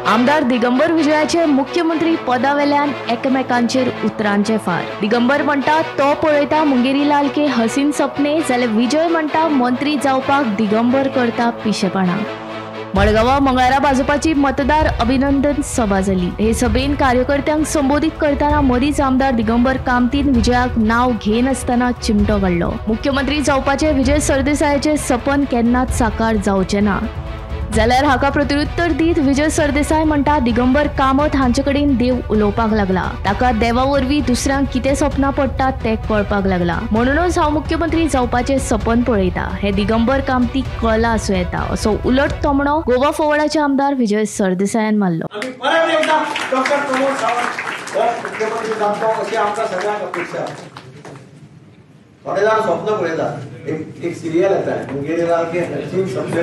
आमदार दिगंबर विजयाचे मुख्यमंत्री पदावेल्यान एकमेकांचेर उतरांचे फार. दिगंबर म्हणटा तो पळयता मुंगेरीलाल के हसीन सपने, जाल्यार विजय म्हणटा मंत्री जावपाक दिगंबर करता पिशेपणा. मडगांवां मंगळारा भाजपाची मतदार अभिनंदन सभा जाली. हे सभेन कार्यकर्त्यांक संबोधित करतना मदींच आमदार दिगंबर कामतीन विजयाक नाव घेनासतना चिमटो काडलो. मुख्यमंत्री जावपाचे विजय सरदेसायाचे सपन केन्नाच साकार जावचें ना. जाल्यार हाका प्रत्युत्तर दीत विजय सरदेसाय म्हणटा दिगंबर कामत हांचे कडेन देव उलोवपाक लागला. ताका देवा वरवीं दुसऱ्यांक कितें सपनां पडटात तें कळपाक लागला. म्हणूनच हांव मुख्यमंत्री जावपाचें सपन पळयता हें दिगंबर कामतीक कळला आसूं येता, असो उलट तोमणो गोवा फॉरवर्डाचे आमदार विजय सरदेसायान मारलो. परत एकदा डॉक्टर प्रमोद सावंत हो मुख्यमंत्री जातलो अशी आमकां सगळ्यांक अपेक्षा. थोडे जाण स्वप्न पळयतात. एक सिरियल येता मुंगेरीलाल के हसीन सपने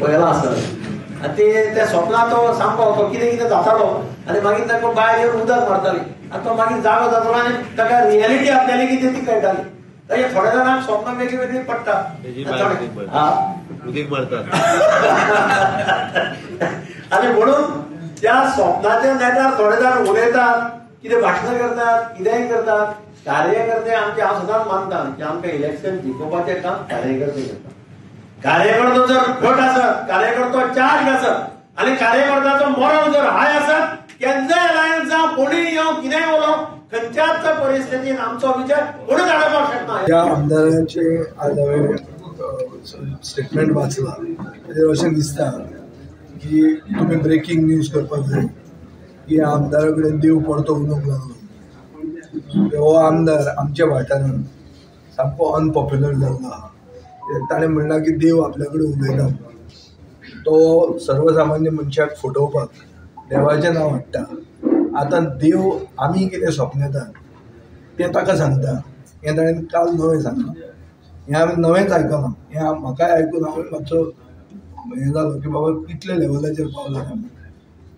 पळयलां आसतलें आनी ते त्या स्वप्नांत तो सामको तो कितें कितें जातालो आनी मागीर ताका बायल येवन उदक मारताली आनी तो मागीर जागो जातालो आनी ताका रियलिटी आपल्याली कितें ती कळटाली. तशें थोड्या जाणांक स्वप्नां वेगळी वेगळी पडटा. उदीक मारतात आनी म्हणून त्या स्वप्नाच्या नेटार थोडे जाण उलयतात, कितें भाशणां करतात, कितेंय करतात. कार्यकर्ते आमचे हांव सदांच मानता की आमकां इलेक्शन जिखोवपाचें काम कार्यकर्ते करतात. कार्यकर्तो जर घट आसत, कार्यकर्तो चार्ज आसत आनी कार्यकर्त्याचो मोरल जर हाय आसत, केन्नाय अलायन्स जावं, कोणूय येवं, कितेंय उलोवं, खंयच्याच परिस्थितीन आमचो विजय कोणूच आडोवपाक शकना. ह्या आमदारांचे आज हांवें स्टेटमेंट वाचलां ताचेर अशें दिसता की तुमी ब्रेकींग न्यूज करपाक जाय की आमदारा कडेन देव परतो उलोवंक लागलो. हो आमदार आमच्या वाठारान सामको अनपॉप्युलर जाल्लो आहा. ताणें म्हणलां की देव आपल्या कडेन उलयता. तो सर्वसामान्य मनशाक फटोवपाक देवाचें नांव हाडटा. आतां देव आमी कितें सपनेतात तें ताका सांगता. हें ताणें काल नवें सांगलां, हें आमी नवेंच आयकलां. हें म्हाकाय आयकून हांवूय मातसो हें जालो की बाबा कितले लेवलाचेर पावला.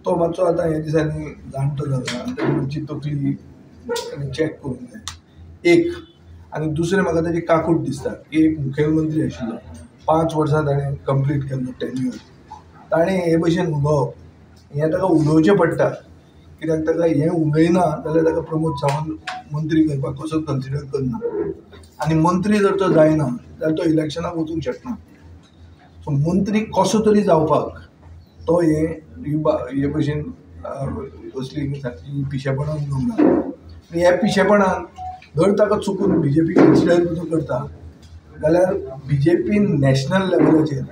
तो मातसो आतां ह्या दिसांनी जाणटो जाला आनी ताची मातशी तकली चॅक करूंक जाय एक. आनी दुसरें म्हाका ताची काकूट दिसता की एक मुखेलमंत्री आशिल्लो, 5 वर्सां ताणें कंप्लीट केल्लो टेन्युअर, ताणें हे भशेन उलोवप हें ताका उलोवचें पडटा. कित्याक ताका हें उलयना जाल्यार ताका प्रमोद सावंत मंत्री करपाक कसो कन्सिडर करना आनी मंत्री जर तो जायना जाल्यार तो इलेक्शनाक वचूंक शकना. सो मंत्री कसो तरी जावपाक तो हे भशेन असली सारकी पिशेपणां उलोवंक लागला. ह्या पिशेपणान जर ताका चुकून बीजेपी कन्सिडर सुद्दां करता जाल्यार बीजेपी नॅशनल लेवलाचेर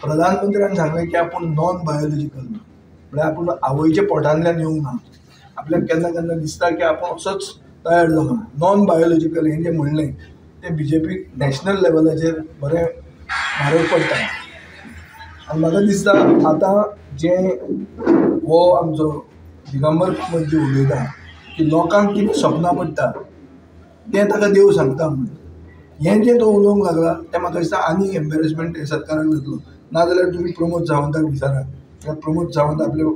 प्रधानमंत्र्यान सांगलें की आपूण नॉन बायोलॉजिकल, म्हळ्यार आपूण आवयच्या पोटांतल्यान येवंक ना. आपल्याक केन्ना केन्ना दिसता की आपूण असोच तयार जालो. नॉन बायोलॉजिकल हें जें म्हणलें तें बीजेपी नॅशनल लेवलाचेर बरें म्हारग पडटा. आनी म्हाका दिसता आतां जें हो आमचो दिगंबर कामत जें उलयता की लोकांक कितें सपनां पडटा तें ताका देव सांगता म्हूण, हें जें तो उलोवंक लागला तें म्हाका दिसता आनी एम्बेरसमेंट हें सरकाराक जातलो. नाजाल्यार तुमी प्रमोद सावंताक विचारात, कित्याक प्रमोद सावंत आपल्या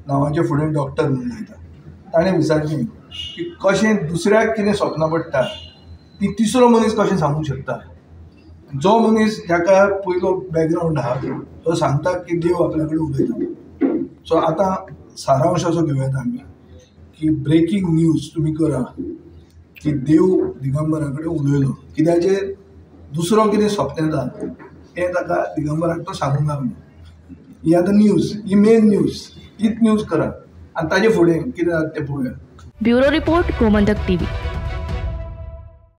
नांवाचे फुडें डॉक्टर म्हूण लायता. ताणें विचारचें की कशें दुसऱ्याक कितें सपनां पडटा ती तिसरो मनीस कशें सांगूंक शकता. जो मनीस जाका पयलो बॅकग्रावंड आहा तो सांगता की देव आपल्या कडेन उलयता. सो आतां सारांश असो घेवं येता आमी की ब्रेकींग न्यूज तुमी करा की देव दिगंबरा कडेन उलयलो, कित्याचेर दुसरो कितें सपनेता तें ताका दिगंबराक तो सांगूंक लागलो. ही आतां न्यूज, ही मेन न्यूज, हीच न्यूज करा आनी ताजे फुडें कितें जाता तें पळोवया. Bureau report, Gomantak TV.